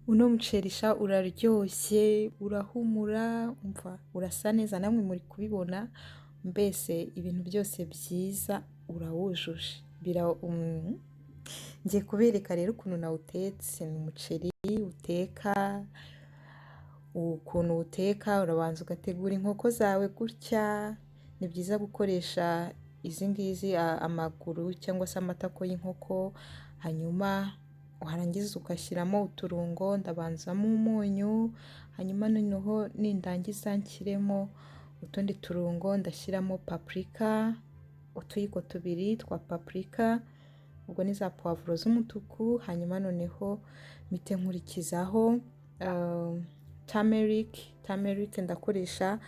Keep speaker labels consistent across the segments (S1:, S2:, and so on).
S1: Uno muceri sha uraryoshye, urahumura, umva urasa neza namwe muri kubibona, mbese ibintu byose byiza urawujuje. Ngiye kubereka rero ukuntu nawutetse. Ni umuceri uteka, ukuntu uwuteka urabanza ugategura inkoko zawe gutya. Ni byiza gukoresha izi ngizi, amaguru cyangwa se amatako y'inkoko, hanyuma warangiza ugashyiramo uturungo. Ndabanzamo umunyu, hanyuma noneho nindangiza nshyiremo utundi turungo. Ndashyiramo paprika, utuyiko 2 twa paprika, ubwo ni za puwavuro z'umutuku. Hanyuma noneho mpite nkurikizaho turmeric. Turmeric ndakoresha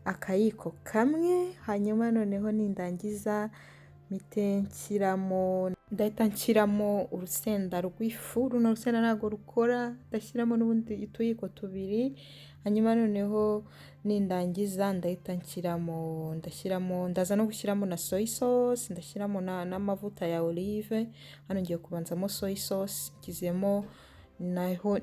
S1: akayiko kamwe. Hanyuma noneho nindangiza mpite nshyiramo, ndahita nshyiramo urusenda rw'ifu. Runo rusenda ntabwo rukora, ndashyiramo n'ubundi utuyiko 2. Hanyuma noneho nindangiza ndahita nshyiramo, ndashyiramo, ndaza no gushyiramo na soy sauce, ndashyiramo n'amavuta ya olive. Hano ngiye kubanzamo soy sauce, nshyizemo naho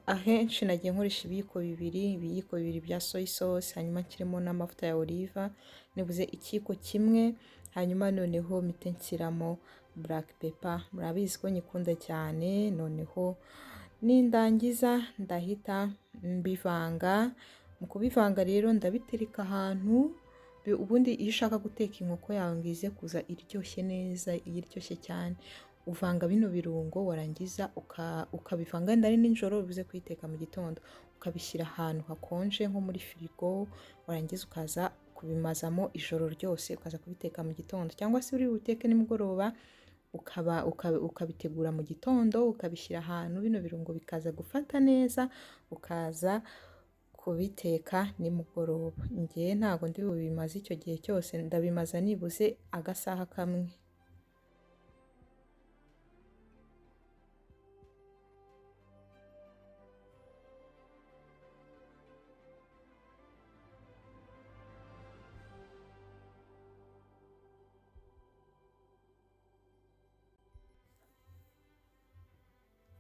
S1: ahenshi nagiye nkoresha ibiyiko bibiri, ibiyiko bibiri bya soy sauce. Hanyuma nshyiremo n'amavuta ya olive, nibuze ikiyiko kimwe. Hanyuma noneho mpite nshyiramo black pepper, murabizi ko nyikunda cyane. Noneho nindangiza ndahita mbivanga. Mu kubivanga rero ndabitereka ahantu. Ubundi iyo ushaka guteka inkoko yawe ngo ize kuza iryoshye neza, iryoshye cyane, uvanga bino birungo, warangiza ukabivanga wenda ari nijoro ubuze kuyiteka mu gitondo, ukabishyira ahantu hakonje nko muri firigo, warangiza ukaza kubimazamo ijoro ryose, ukaza kubiteka mu gitondo, cyangwa se uri buteke nimugoroba ukabitegura mu gitondo, ukabishyira ahantu bino birungo bikaza gufata neza, ukaza kubiteka nimugoroba. Njye ntabwo ndi bubimaze icyo gihe cyose, ndabimaza nibuze agasaha kamwe.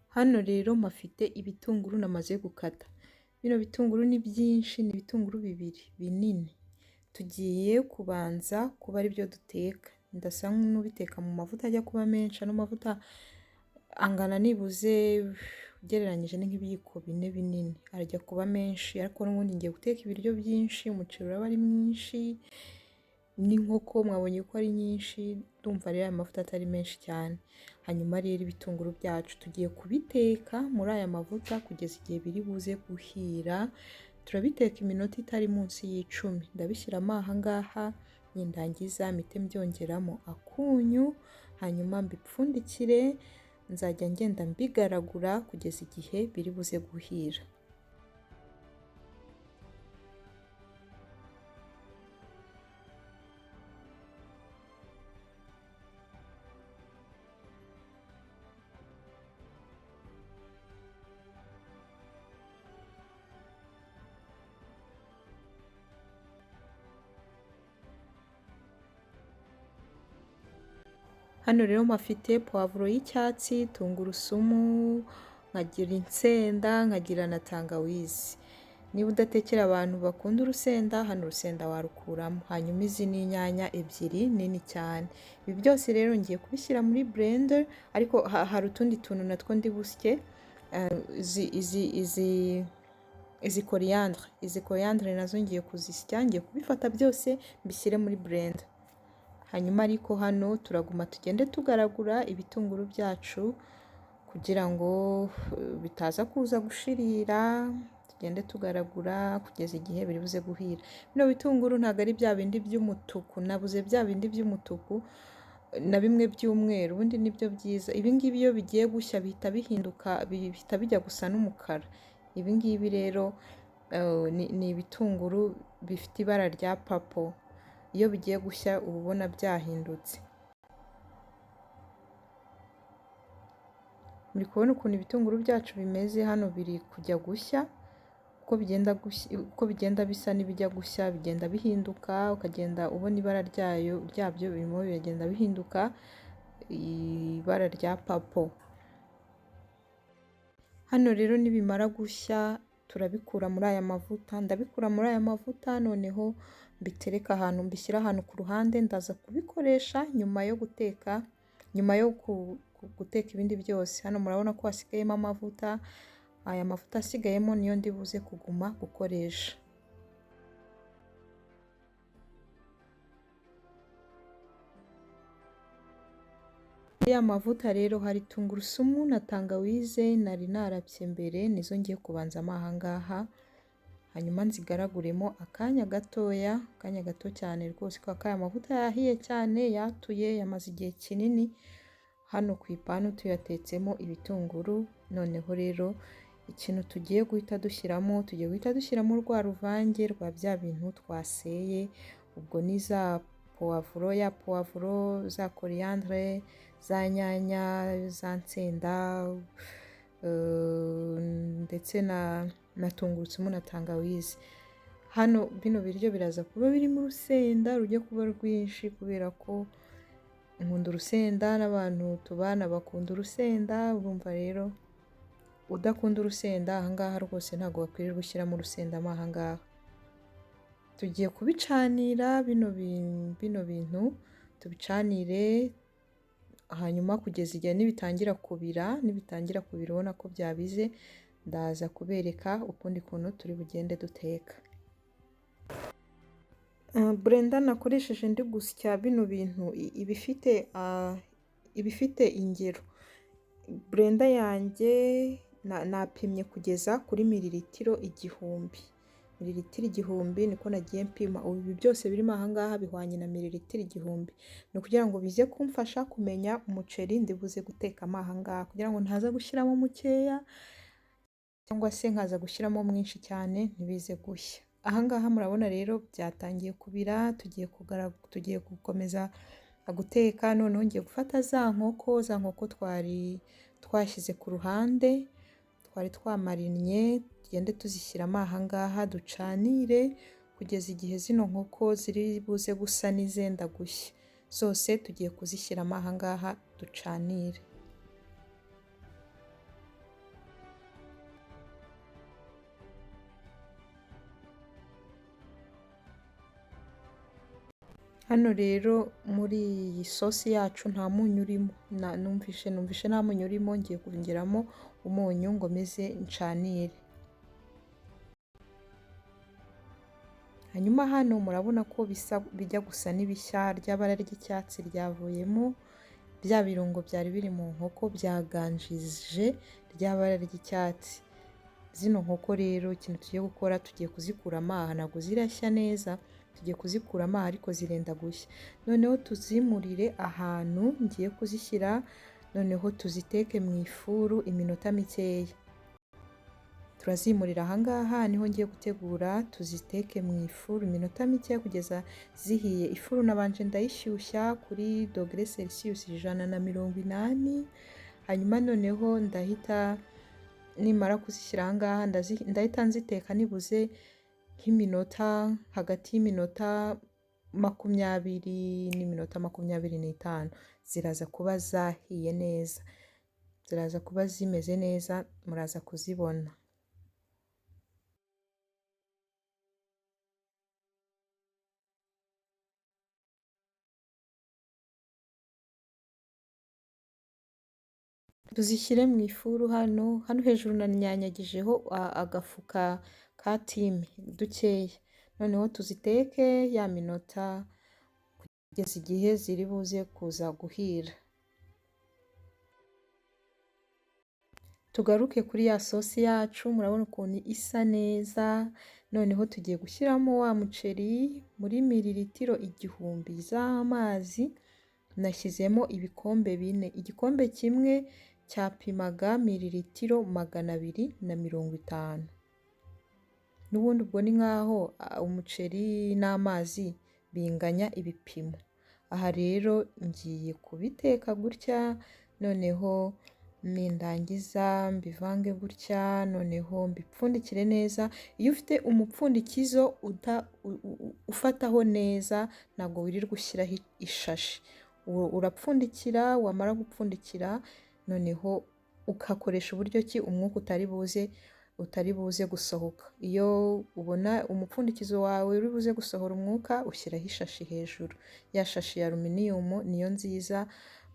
S1: Hano rero mpafite ibitunguru namaze gukata. Bino bitunguru ni byinshi, ni ibitunguru 2 binini. Tugiye kubanza kuba ari byo duteka. Ndasa n'ubiteka mu mavuta ajya kuba menshi. Ano mavuta angana nibuze ugereranyije ni nk'ibiyiko 4 binini, arajya kuba menshi, ariko n'ubundi ngiye guteka ibiryo byinshi, umuceri uraba ari mwinshi, n'inkoko mwabonye ko ari nyinshi. Ndumva rero aya mavuta atari menshi cyane. Hanyuma rero ibitunguru byacu tugiye kubiteka muri aya mavuta kugeza igihe biri buze guhira. Turabiteka iminota itari munsi y'10. Ndabishyiramo aha ngaha, nindangiza mpite mbyongeramo akunyu, hanyuma mbipfundikire, nzajya ngenda mbigaragura kugeza igihe biri buze guhira. Hano rero mpafite puwavuro y'icyatsi, tungurusumu, nkagira insenda, nkagira na tangawizi. Niba udatekera abantu bakunda urusenda, hano urusenda warukuramo. Hanyuma izi ni inyanya 2 nini cyane. Ibi byose rero ngiye kubishyira muri blender, ariko hari utundi tuntu natwo ndi busye. Izi coriandre nazo ngiye kuzisya, ngiye kubifata byose mbishyire muri blender. Hanyuma ariko hano turaguma tugende tugaragura ibitunguru byacu kugira ngo bitaza kuza gushirira, tugende tugaragura kugeza igihe biri buze guhira. Bino bitunguru ntabwo ari bya bindi by'umutuku, nabuze bya bindi by'umutuku na bimwe by'umweru, ubundi nibyo byiza. Ibi ngibi iyo bigiye gushya bihita bihinduka, bihita bijya gusa n'umukara. Ibi ngibi rero ni ibitunguru bifite ibara rya papo. Iyo bigiye gushya uba ubona byahindutse. Muri kubona ukuntu ibitunguru byacu bimeze hano, biri kujya gushya. Uko bigenda bisa n'ibijya gushya bigenda bihinduka, ukagenda ubona ibara ryabyo birimo biragenda bihinduka ibara rya papo. Hano rero nibimara gushya turabikura muri aya mavuta, ndabikura muri aya mavuta noneho mbitereka ahantu, mbishyira ahantu ku ruhande, ndaza kubikoresha nyuma yo guteka, nyuma yo guteka ibindi byose. Hano murabona ko hasigayemo amavuta, aya mavuta asigayemo niyo ndi buze kuguma gukoresha. Muri ya mavuta rero hari tungurusumu na tangawize nari narabye mbere, nizo ngiye kubanzamo aha ngaha, hanyuma nzigaraguremo akanya gatoya, akanya gato cyane rwose, kubera ko aya mavuta yahiye cyane, yatuye, yamaze igihe kinini hano ku ipanu tuyatetsemo ibitunguru. Noneho rero ikintu tugiye guhita dushyiramo, tugiye guhita dushyiramo rwa ruvange rwa bya bintu twaseye, ubwo ni za puwavuro, ya puwavuro, za koriyandere, za nyanya, za nsenda, ndetse na tungurusumu na tangawizi. Hano bino biryo biraza kuba birimo urusenda rujya kuba rwinshi, kubera ko nkunda urusenda n'abantu tubana bakunda urusenda. Urumva rero udakunda urusenda aha ngaha rwose ntabwo wakwirirwa ushyiramo urusenda mo aha ngaha. Tugiye kubicanira bino bintu tubicanire, hanyuma kugeza igihe nibitangira kubira, nibitangira kubira ubona ko byabize, ndaza kubereka ukundi kuntu turi bugende duteka. Blender nakoresheje ndi gusya bino bintu ibifite ingero. Blender yanjye napimye kugeza kuri mililitiro 1000. Mililitiro 1000 niko nagiye mpima. Ubu ibi byose birimo aha ngaha bihwanye na mililitiro 1000. Ni ukugira ngo bize kumfasha kumenya umuceri ndi buze gutekamo aha ngaha, kugira ngo ntaza gushyiramo mukeya cyangwa se nkaza gushyiramo mwinshi cyane ntibize gushya. Aha ngaha murabona rero byatangiye kubira, tugiye gukomeza guteka. Noneho ngiye gufata za nkoko, za nkoko twari twashyize ku ruhande, twari twamarinnye, tugende tuzishyiramo aha ngaha ducanire kugeza igihe zino nkoko ziri buze gusa n'izenda gushya. Zose tugiye kuzishyiramo aha ngaha ducanire. Hano rero muri iyi sosi yacu nta munyu urimo, numvishe nta munyu urimo, ngiye kongeramo umunyu ngo meze ncanire. Hanyuma hano murabona ko bijya gusa n'ibishya, rya bara ry'icyatsi ryavuyemo, bya birungo byari biri mu nkoko byaganjije rya bara ry'icyatsi. Zino nkoko rero ikintu tugiye gukora, tugiye kuzikuramo aha, ntabwo zirashya neza, tugiye kuzikuramo aha ariko zirenda gushya. Noneho tuzimurire ahantu ngiye kuzishyira, noneho tuziteke mu ifuru iminota mikeya. Turazimurira aha ngaha, niho ngiye gutegura, tuziteke mu ifuru iminota mikeya kugeza zihiye. Ifuru nabanje ndayishyushya kuri dogere Celsius 180, hanyuma noneho ndahita nimara kuzishyira aha ngaha ndahita nziteka nibuze nk'iminota hagati y'iminota 20 n'iminota 25, ziraza kuba zahiye neza, ziraza kuba zimeze neza, muraza kuzibona. Tuzishyire mu ifuru hano, hano hejuru nanyanyagijeho agafuka ka time dukeya, noneho tuziteke ya minota kugeza igihe ziri buze kuza guhira. Tugaruke kuri ya sosi yacu, murabona ukuntu isa neza. Noneho tugiye gushyiramo wa muceri muri mililitiro 1000 z'amazi, nashyizemo ibikombe 4, igikombe kimwe cyapimaga mililitiro 250. N'ubundi ubwo ni nkaho umuceri n'amazi binganya ibipimo. Aha rero ngiye kubiteka gutya, noneho nindangiza mbivange gutya, noneho mbipfundikire neza. Iyo ufite umupfundikizo ufataho neza ntabwo wirirwa ushyiraho ishashi, urapfundikira, wamara gupfundikira noneho Ugakoresha uburyo ki umwuka utari buze gusohoka. Iyo ubona umupfundikizo wawe uri buze gusohora umwuka, ushyiraho ishashi hejuru. Ya shashi ya aluminiyumu niyo nziza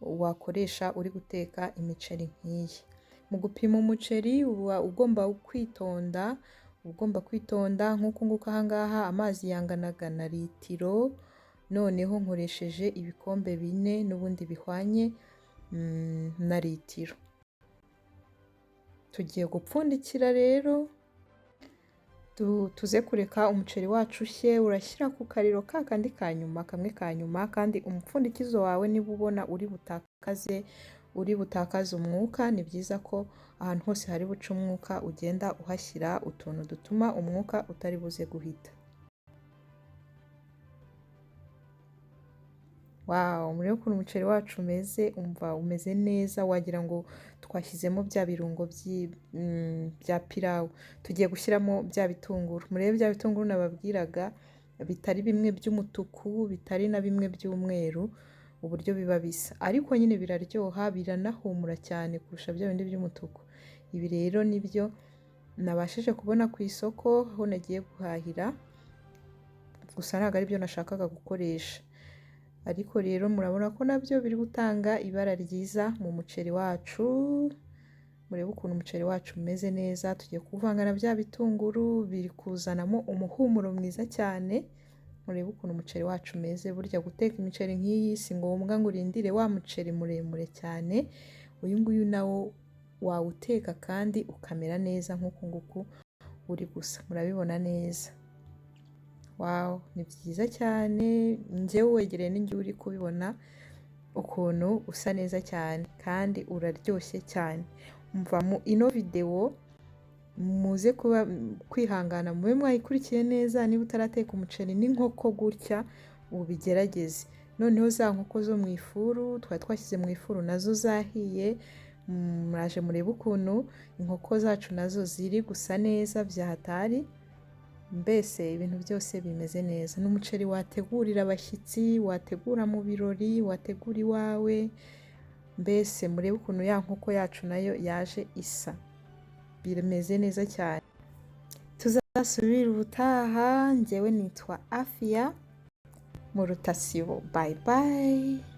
S1: wakoresha uri guteka imiceri nk'iyi. Mu gupima umuceri uba ugomba kwitonda, ugomba kwitonda nk'uku nguku. Aha ngaha amazi yanganaga na litiro, noneho nkoresheje ibikombe 4 n'ubundi bihwanye na litiro. Tugiye gupfundikira rero, tuze kureka umuceri wacu ushye. Urashyira ku kariro ka kandi ka nyuma, kamwe ka nyuma, kandi umupfundikizo wawe niba ubona uri butakaze umwuka, ni byiza ko ahantu hose hari buce umwuka ugenda uhashyira utuntu dutuma umwuka utari buze guhita. Wow, murebe ukuntu umuceri wacu umeze. Umva, umeze neza, wagira ngo twashyizemo bya birungo bya pilawu. Tugiye gushyiramo bya bitunguru. Murebe bya bitunguru nababwiraga, bitari bimwe by'umutuku, bitari na bimwe by'umweru, uburyo biba bisa, ariko nyine biraryoha, biranahumura cyane kurusha bya bindi by'umutuku. Ibi rero nibyo nabashije kubona ku isoko aho nagiye guhahira, gusa ntabwo aribyo nashakaga gukoresha. Ariko rero murabona ko nabyo biri gutanga ibara ryiza mu muceri wacu. Murebe ukuntu umuceri wacu umeze neza. Tugiye kuwuvanga na bya bitunguru, biri kuzanamo umuhumuro mwiza cyane. Murebe ukuntu umuceri wacu umeze. Burya guteka imiceri nk'iyi si ngombwa ngo urindire wa muceri muremure cyane. Uyu nguyu nawo wawuteka kandi ukamera neza nk'uku nguku uri gusa. Murabibona neza. Wow, ni byiza cyane. Njyewe wegereye n'injye uri kubibona ukuntu usa neza cyane kandi uraryoshye cyane. Umva, mu ino videwo muze kuba kwihangana mube mwayikurikiye neza. Niba utarateka umuceri n'inkoko gutya, ubigerageze. Noneho za nkoko zo mu ifuru twari twashyize mu ifuru nazo zahiye. Muraje murebe ukuntu inkoko zacu nazo ziri gusa neza byahatari. Mbese ibintu byose bimeze neza. Ni umuceri wategurira abashyitsi, wategura mu birori, wategura iwawe. Mbese murebe ukuntu ya nkoko yacu nayo yaje isa, bimeze neza cyane. Tuzasubire ubutaha. Njyewe nitwa Afiya mu Rutasibo. Bye bye.